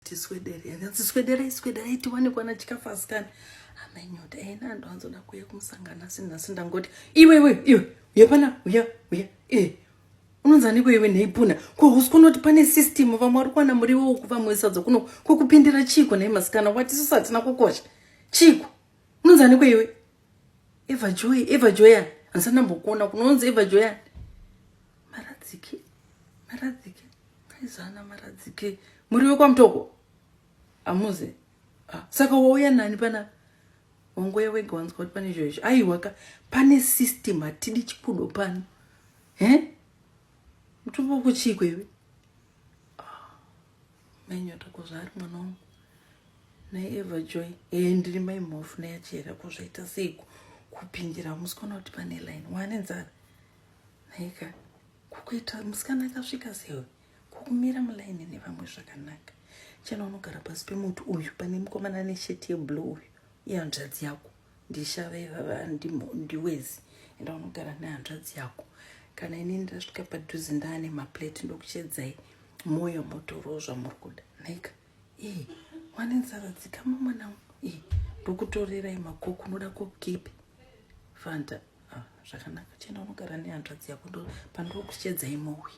Tiswedere, hanzi swederai, swederai tiwane kuwana chikafu asikana. Amainyota ena ndoanzoda kuuya kumusangano asi nhasi ndangoti iwe iwe iwe uya pana uya uya e unonzi aniko iwe nheipuna ko hausi kuona kuti pane system vamwe vari kuwana muriwo uku vamwe sadza kuno kokupindira chiiko nhai masikana wati isusu hatina kukosha chiiko unonzi aniko iwe Eva Joy Eva Joy ani handisati ndambokuona kunonzi Eva Joy ani maradzike maradzike aizana maradzike muri wekwamutoko amuze ah, saka wauya nani pana wangoya wega wanzwa kuti pane izvo izvo aiwa ka pane system hatidi chikudo pano he mutumbo wako chiiko iwe ah, mainyota ko zvaari mwana wangu naye eva joy ee ndiri mai mhofu nayachera ko zvaita seiko kupindira musikana kuti pane line wane nzara nhaika kukuita musikana akasvika sewe kukumira mulaini nevamwe zvakanaka chena unogara pasi pemuti uyu pane mukomana nesheti yeblue uyu ihanzvadzi yako ndishava ivava ndiwezi enda unogara nehanzvadzi yako kana ini ndasvika padhuze ndaane maplate ndokuchedzai moyo motorowo zvamuri kuda nhaika ee wane nzara dzikama mwanangu ee ndokutorerai makoko unoda kokipi fanta ah, zvakanaka chienda unogara nehanzvadzi yako pandokuchedzai mowi.